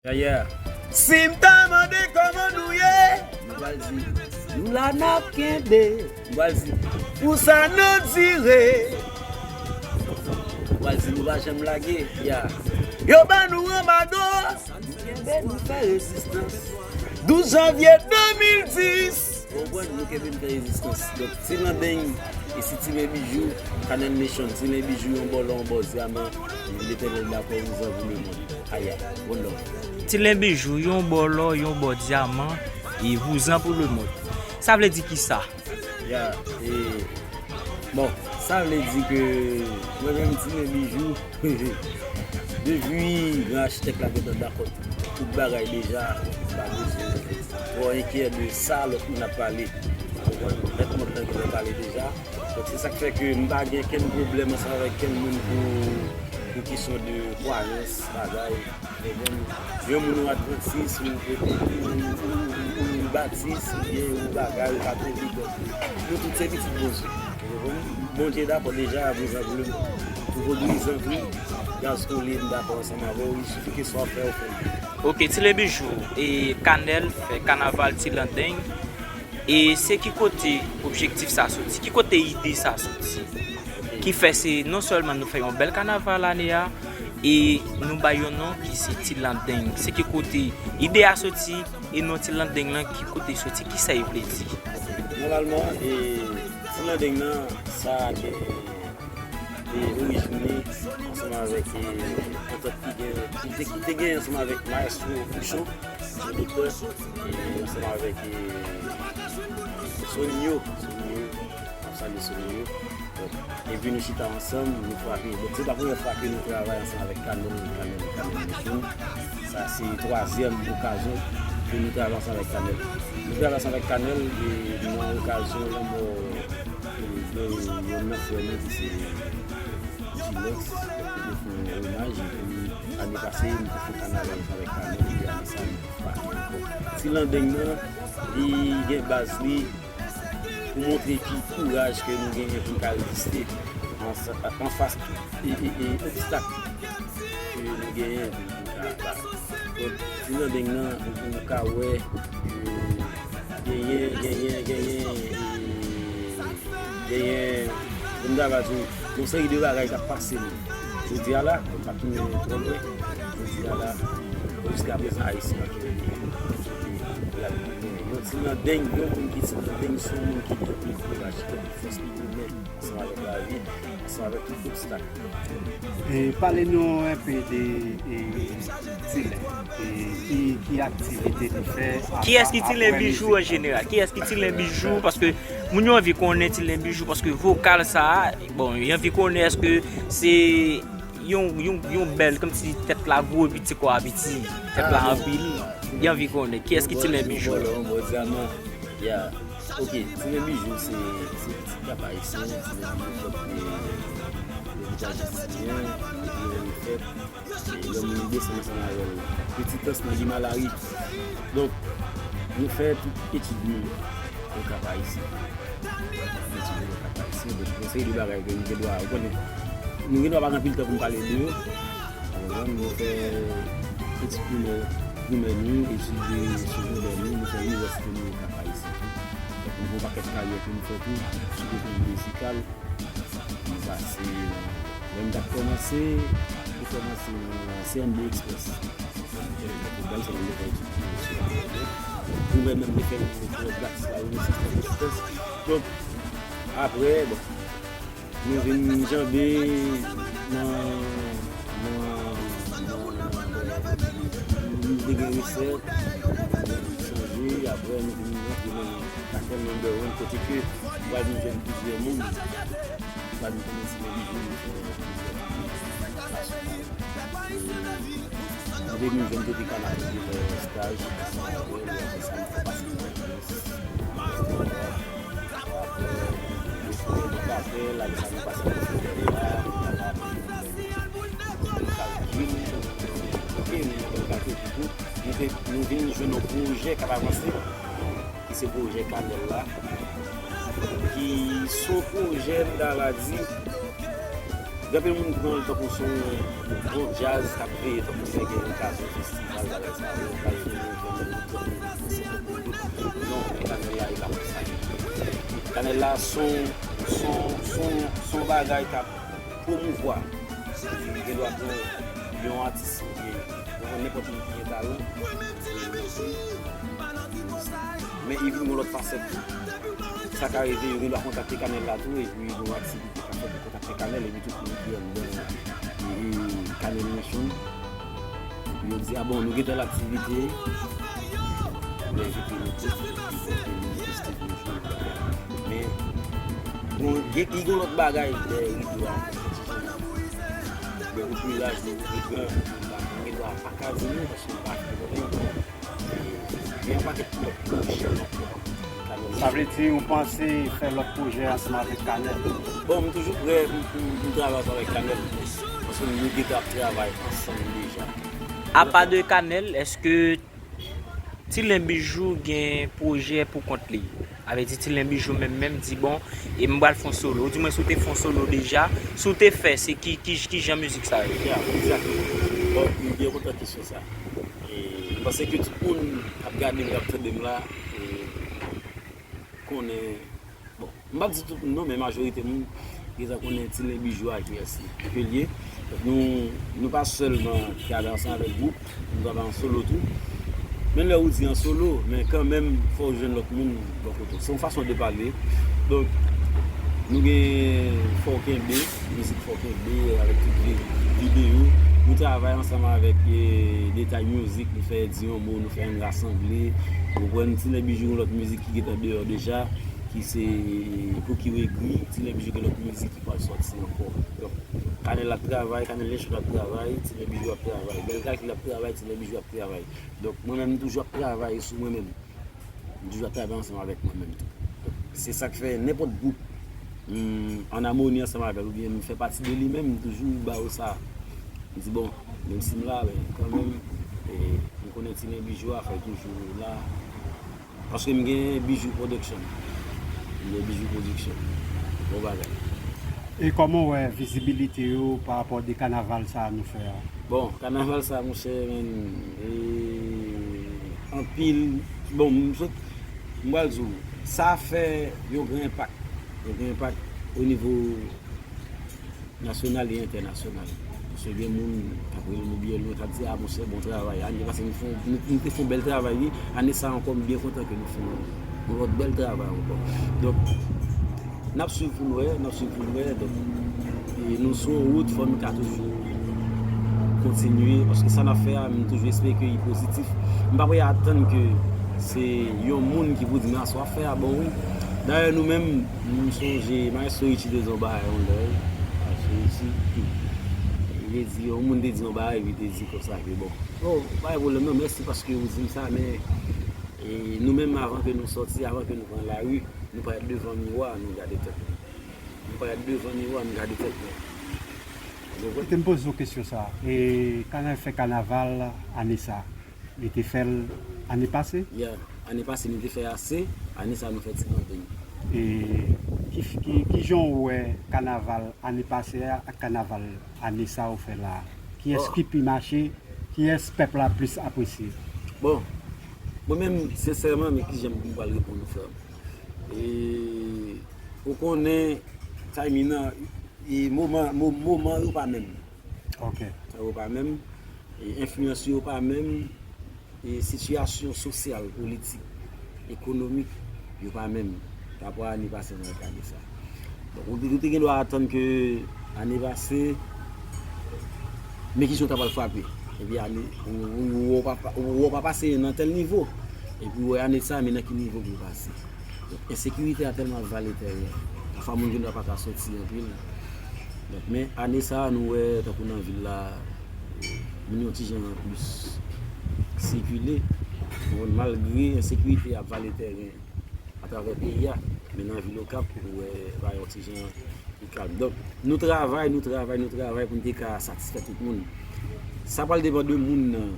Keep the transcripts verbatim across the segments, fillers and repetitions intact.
Yeah, yeah. Si m ta mande kòman nou ye, nou pral di, nou la n ap kenbe. Nou pral di, pou sa nou dire. Nou pral di, nou pa janm lage. Yeah. Yo ba nou anbado. Nou kenbe, nou fè rezistans. Douz janvye de mil dis. Ou konprann? Nou kenbe, nou fè rezistans. Donk, Ti Landeng, e si Ti Len Bijou, Kanèl Nation, Ti Len Bijou, yon bò lò, yon bò dyaman, Letènèl dakò, vouzan pou lemonn. Aya, one love. Ti Len Bijou, yon bò lò, yon bò dyaman, e vouzan pou lemonn. Sa vle di kisa? Ya, e, bon, sa vle di ke mwen menm Ti Len Bijou, depi gran achitèk la gentan dakò tout bagay deja, pa bezwen twò enkyè de sa lòt moun ap pale. Ou konprann? Mèt mond lan gentan pale deja. Donk, se sa k fè ke m pa gen kenn pwoblèm ansanm avèk kenn moun pou, pou kesyon de kwayans, bagay. Ou konprann? Yon moun ou advantis, ou, ou, ou, ou, ou batis, oubyen ou bagay, ou katolik. Donk, nou tout se pitit Bondye. Ou konprann? Bondye dakò deja, vouzan pou lemonn. Pou vodouyizan tou, Gaz Kolye, m dakò ansanm avè w, il suffit ke sa w ap fè, ou fè l byen. Ok, Ti Len Bijou, e Kanèl fè kanaval Ti Landeng. E se ki kote objektif sa soti? Ki kote ide sa soti? Ki fè se non sèlman nou fè yon bèl kanaval ane a, e nou bay yon non ki se Ti Landeng. Se ki kote ide a soti, e non Ti Landeng lan, ki kote soti, ki sa e vle di? Nòmalman, e, Ti Landeng nan, sa gen e orijin li ansanm avèk, e, antant ki gen, ki te, ki te gen ansanm avèk Maestro Pouchon, pwodiktè, e ansanm avèk, e, Soninho, Soninho, m ap salye Soninho. Donk, epi nou chita ansanm, nou frape. Donk, se pa premyè fwa ke nou travay ansanm avèk Kanèl, Kanèl, Kanèl Nation. Sa se twazyèm okazyon ke nou travay ansanm avèk Kanèl. Nou travay ansanm avèk Kanèl, e, nan okazyon lanmò, e, de yonn nan frè nou ki se G-Lex, nou te fè yon omaj, epi ane pase, nou te fè kanaval ansanm avèk Kanèl, epi ane sa, nou pa ankò. Ti Landeng nan, li gen baz li, pou montre ki kouraj ke nou genyen pou n ka reziste ansa-, anfas tout, e, e, e, obstak ke nou genyen pou, pou n ka ba. Donk, Ti Landeng nan, ou, ou ka wè, e, genyen, genyen, genyen, e, genyen, pou n ta va di, yon seri de bagay k ap pase nou. Jodi a la, nou pa tounen twò lwen. Jodi a la, jiskaprezan, Ayisyen pa tounen. Yon Ti Landeng, yon moun ki Ti Landeng, se yon moun ki gen anpil kouraj, ki gen anpil fòs, ki goumen ansanm avèk lavi, ansanm avèk tout obstak. E pale nou enpe de, e, Ti Len, e ki, ki aktivite li fè apa, Kiyès ki Ti Len Bijou an jeneral? Kiyès ki Ti Len Bijou? Paske moun yo anvi konnen Ti Len Bijou, paske vokal sa a, bon, yo anvi konnen èske se yon, yon, yon bèl, kòmsi tèt la gwo epi ti kò a piti, tèt la anpil. Yo anvi konnen kiyès ki Ti Len Bijou. Yon bò lò, yon bò dyaman. Ya. Ok, Ti Len Bijou se, se pitit Kap Ayisyen, Ti Len Bijou fèt, e, nan Leta Jisisyen, epi lè li fèt, e, lè moun desann ansanm avè l, Petitans nan Limalari. Donk, nou fè tout etid nou nan Kap Ayisyen. Etid nou nan Kap Ayisyen, donk, yon seri de bagay ke nou gen dwa, ou konnen, nou gen dwa pa gen anpil tan pou n pale de yo. Ou konprann? Nou fè etid primè, primè nou, etid de segondè nou, nou fè inivèsite nou nan Kap Ayisyen tou. Donk, nou gen yon pakèt karyè ke nou fè tou, sou kote mizikal. Nou pase, lè m t ap kòmanse, te kòmanse nan C M B Express. Pou bèl se nan lekòl. Pou mwen menm, te fè lekòl gratis la, Renesans Express. Donk, apre, bon, nou vin janbe nan, nan, nan, nou te gen resèt, chanje, apre nou vin rantre nan Katèl number one, kote ke nou pral vin jwenn plizyè moun, nou pral vin konnen si nan Bijou nou fè plizyè moun. An de mil ven de te kanalize nan staj, apre sa nou fè pase nan Pòtoprens. Apre, nou fè Katèl, apre sa nou pase nan Katèl la, nou fè Kalkil, ok, nou fè Kalkil tou. Nou te, nou vin jwenn yon pwojè k ap avanse, ki se pwojè Kanèl la, ki se yon pwojè, m ta va di, Gen anpil moun ki pran l tankou se yon bon djaz k ap veye, tankou se gen okazyon, festival, bagay sa yo, k al vini, fè moun tout moun, se tout moun tout. Non, men Kanèl la, e pa konsa. Kanèl la, se yon, se yon, se yon, se yon bagay k ap pwomouvwa. Ou gen dwa pran yon atis, oubyen ou pran nenpòt moun ki gen talan. Men li vin yon lòt fasèt tou. Sa ka rive, yo gen dwa kontakte Kanèl la tou, epi gen yon aktivite k ap fèt, yo kontakte Kanèl, epi tout moun ki anndan, e, Kanèl Nation. Yo di, a bon, nou gen tèl aktivite, yo envite nou tout, epi nou poste pou nou jwe. Men, bon, gen, gen lòt bagay dèyè rido a. Gen koupiraj, gen koupiraj, gen dwa pa ka di nou, paske nou pa fè konnen. Gen yon pakèt lòt pwojè ankò. Sa vle di ou panse fè lòt pwojè ansanm avèk Kanèl? Bon, m toujou prè pou, pou, pou travay ansanm avèk Kanèl. Paske nou deja ap travay ansanm deja. Apa de Kanèl, èske Tilen Bijou gen pwojè pou kont li? Avè di Tilen Bijou menm menm di bon, e m pral fè yon solo. Ou di mwen si w te fè yon solo deja, si w te fè, se ki, ki, ki jan mizik sa ye? Ya, egzakteman. Bon, m byen kontan kesyon sa. E, m panse ke tout moun k ap gade m, k ap tande m la, e, konnen, bon, m p ap di tout moun non, men majorite moun gentan konnen Tilen Bijou a kiyès li, ke l ye. Donk, nou, nou pa sèlman travay ansanm avèk gwoup, nou travay an solo tou. Men lè ou di an solo, men kanmenm, fò w jwenn lòt moun bò kote w. Se yon fason de pale. Donk, nou gen Fò w kenbe, mizik Fò w kenbe, avèk tout vi-, videyo. Nou travay ansanm avèk, e, Detay Music, nou fè Di Yon Mo, nou fè Ann Rasanble. Ou konprann, Tilen Bijou gen lòt mizik ki gentan deyò deja, ki se Pou Ki W Egri, Tilen Bijou gen lòt mizik ki pral sòti ankò. Donk, Kanèl ap travay, Kanèl Nation ap travay, Tilen Bijou ap travay, Bèl Kalkil ap travay, Tilen Bijou ap travay. Donk, mwen menm, m toujou ap travay sou mwen menm. M toujou ap travay ansanm avèk mwen menm tou. Donk, se sa k fè nenpòt gwoup, m ann amoni ansanm avè l, oubyen m fè pati de li menm, m toujou ba yo sa. M di, bon, menm si m la, men kanmenm, e, m konnen Tilen Bijou a fè toujou la. Paske m gen Bijou Production. M gen Bijou Production. Bon bagay. E kòman w wè vizibilite yo pa rapò de kanaval sa a nou fè a? Bon, kanaval sa a, monchè, men, e, anpil, bon, m sot, m pral di w, sa fè yon gran enpak. Yon gran enpak o nivo nasyonal e entènasyonal. Paske gen moun k ap rele nou byen lwen, k ap di, a, monchè, bon travay. Ane pase, nou fè, nou, nou te fè yon bèl travay, wi. Ane sa a ankò, m byen kontan ke nou fè yon, yon lòt bèl travay ankò. Donk, n ap swiv pou n wè, n ap swiv pou n wè. Donk, e nou sou yon wout, fò nou ka toujou kontinye. Paske sa n ap fè a, m toujou espere ke li pozitif. M pa prè atann ke se yon moun ki pou di m, a, sa w ap fè a bon, wi. Dayè, nou menm, M sonje Maestro Richie te di yon bagay yon lè, wi. Maestro Richie, li te di, yon moun te di yon bagay, epi te di konsa ke, bon, oh, pa gen pwoblèm non, mèsi paske ou di m sa, men, e, nou menm, avan ke nou sòti, avan ke nou pran lari, nou parèt devan miwa, nou gade tèt nou. Nou parèt devan miwa, nou gade tèt nou. Ou konprann? Kite m poze w kesyon sa. E, Kanèl fè kanaval ane sa. Li te fè l ane pase? Ya, ane pase nou te fè ase, ane sa nou fè ti kanpe. E ki, ki, ki jan w wè kanaval ane pase a ak kanaval ane sa ou fè la a? Kiyès ki pi mache? Kiyès pèp la plis apresye? Bon, mwen menm, sensèman, men ki jan m pral reponn ou, frè m. E, ou konnen, timing nan, e moman, mo-, moman yo pa menm. Ok. Sa yo pa menm. E enfliyans yo pa menm. E sitiyasyon sosyal, politik, ekonomik, yo pa menm. Pa rapò a ane pase nan gade sa. Donk, ou te, ou te gen dwa atann ke ane pase, men ki jan w ta pral frape. Epi ane, ou, ou, ou, ou pa, ou, ou pa pase nan tèl nivo. Epi ou wè ane sa, men nan ki nivo pou w pase. Donk, ensekirite a tèlman ap vale tèren. Pafwa, moun gen dwa pa ka soti anpil. Donk, men ane sa a, nou wè, tankou nan vil la, moun yon ti jan plis sikile. Bon, malgre ensekirite ap vale tèren atravè peyi a, men nan vil Okap, ou wè, bagay yon ti jan pi kalm. Donk, nou travay, nou travay, nou travay pou n te ka satisfè tout moun. Sa pral depann de moun nan,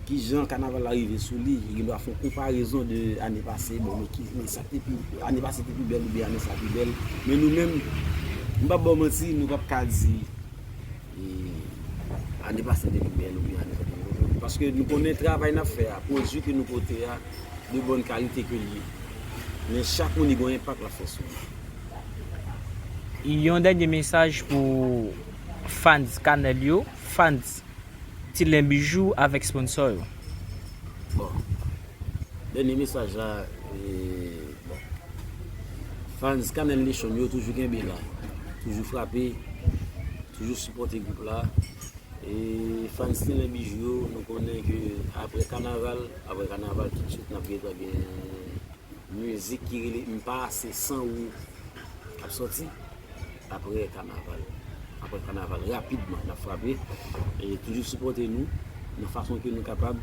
ki jan kanaval la rive sou li, li gen dwa fè yon konparezon de ane pase, bon, men ki, men sa te pi, ane pase te pi bèl oubyen ane sa pi bèl. Men nou menm, m p ap ba w manti, nou p ap ka di E ane pase te pi bèl oubyen ane sa te pi bèl. Paske nou konnen travay n ap fè a, pwodui ke nou pote a, de bòn kalite ke l ye. Men chak moun li gen yon enpak l ap fè sou li. Yon dènye mesaj pou fans Kanèl yo, fans Tilen Bijou avèk sponsò yo. Bon, dènye mesaj la, e, bon, fans Kanèl Nation yo toujou kenbe la, toujou frape, toujou sipòte gwoup la. E fans Tilen Bijou yo, nou konnen ke apre kanaval, apre kanaval tout swit n ap gentan gen mizik ki rele M pa ase san ou k ap sòti apre kanaval. Apre kanaval, rapidman, n ap frape. E toujou sipòte nou nan fason ke nou kapab.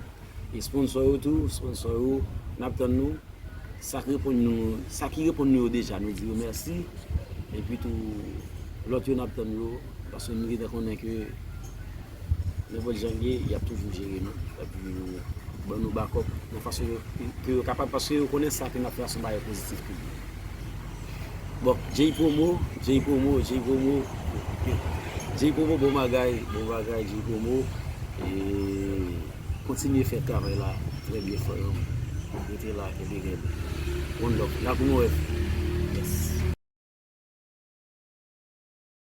E sponsò yo tou, sponsò yo, n ap tann nou. Sa k reponn nou, sa ki reponn nou yo deja, nou di yo mèsi. Epi tou, lòt yo n ap tann yo, paske nou gentan konnen ke nenpòt jan l ye, y ap toujou jere nou. Y ap toujou ban nou bakòp nan fason yo, ke yo kapab, paske yo konnen sa ke n ap fè a se yon bagay pozitif pou yo. Bon, Jay Promo, Jay Promo, Jay Promo, Jay Promo, bon bagay, bon bagay, Jay Promo. E kontinye fè travay la trè byen, frè m. Rete la, kenbe rèd. One love. La pou mwen, yes.